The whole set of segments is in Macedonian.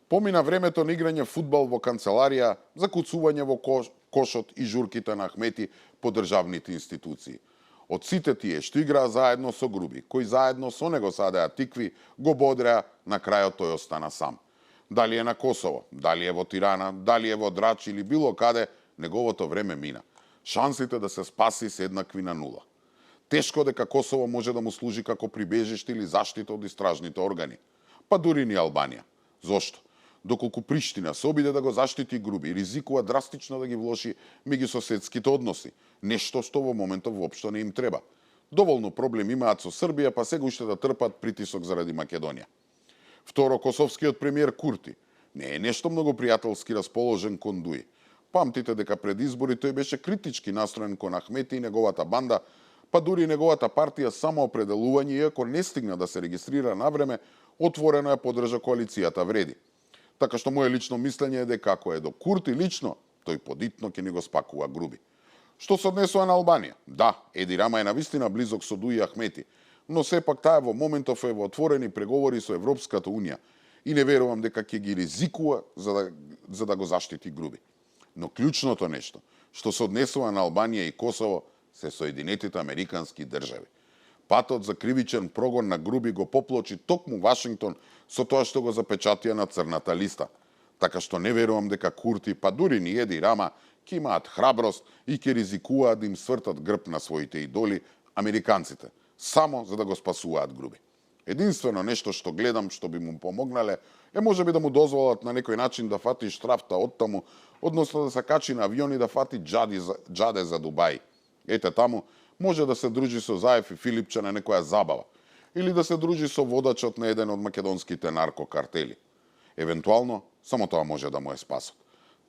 Помина времето на играње фудбал во канцеларија, закуцување во кошот и журките на Ахмети по државните институции. Од сите тие што играа заедно со Груби, кои заедно со него садеа тикви, го бодреа, на крајот тој остана сам. Дали е на Косово, дали е во Тирана, дали е во Драч или било каде, неговото време мина. Шансите да се спаси се еднакви на нула. Тешко дека Косово може да му служи како прибежиште или заштита од истражните органи. Па дури ни Албанија. Зошто? Доколку Приштина се обиде да го заштити Груби, ризикува драстично да ги влоши меѓусоседските односи, нешто што во моментов воопшто не им треба. Доволно проблем имаат со Србија, па сега уште да трпат притисок заради Македонија. Второ, косовскиот премиер Курти не е нешто многу пријателски расположен кон Дуи. Памтите дека пред избори тој беше критички настроен кон Ахмети и неговата банда, па дури неговата партија самоопределување, иако не стигна да се регистрира навреме, отворено ја поддржа коалицијата Вреди. Така што моје лично мислење е дека ако е до Курти лично, тој подитно ќе ни го спакува Груби. Што се однесува на Албанија? Да, Еди Рама е навистина близок со Дуи Ахмети, но сепак таа во моментов е во отворени преговори со Европската Унија и не верувам дека ќе ги ризикува за да го заштити Груби. Но клучното нешто, што се однесува на Албанија и Косово, се Соединетите Американски држави. Патот за кривичен прогон на Груби го поплочи токму Вашингтон со тоа што го запечатија на црната листа. Така што не верувам дека Курти, па дури ни Еди Рама, ќе имаат храброст и ќе ризикуваат да им свртат грб на своите идоли, американците, само за да го спасуваат Груби. Единствено нешто што гледам што би му помогнале е можеби да му дозволат на некој начин да фати штрафта оттаму, односно да се качи на авион и да фати џаде за Дубај. Ете таму може да се дружи со Заев и Филипче на некоја забава или да се дружи со водачот на еден од македонските наркокартели. Евентуално, само тоа може да му е спасот.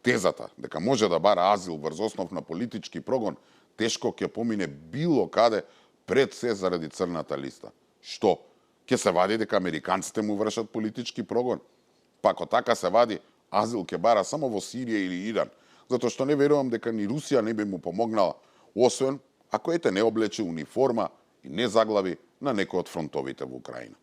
Тезата дека може да бара азил врз основ на политички прогон, тешко ќе помине било каде пред се заради црната листа. Што? Ќе се вади дека американците му вршат политички прогон? Па ако така се вади, азил ќе бара само во Сирија или Иран, затоа што не верувам дека ни Русија не би му помогнала, освен ако ете не облече униформа и не заглави на некој од фронтовите во Украина.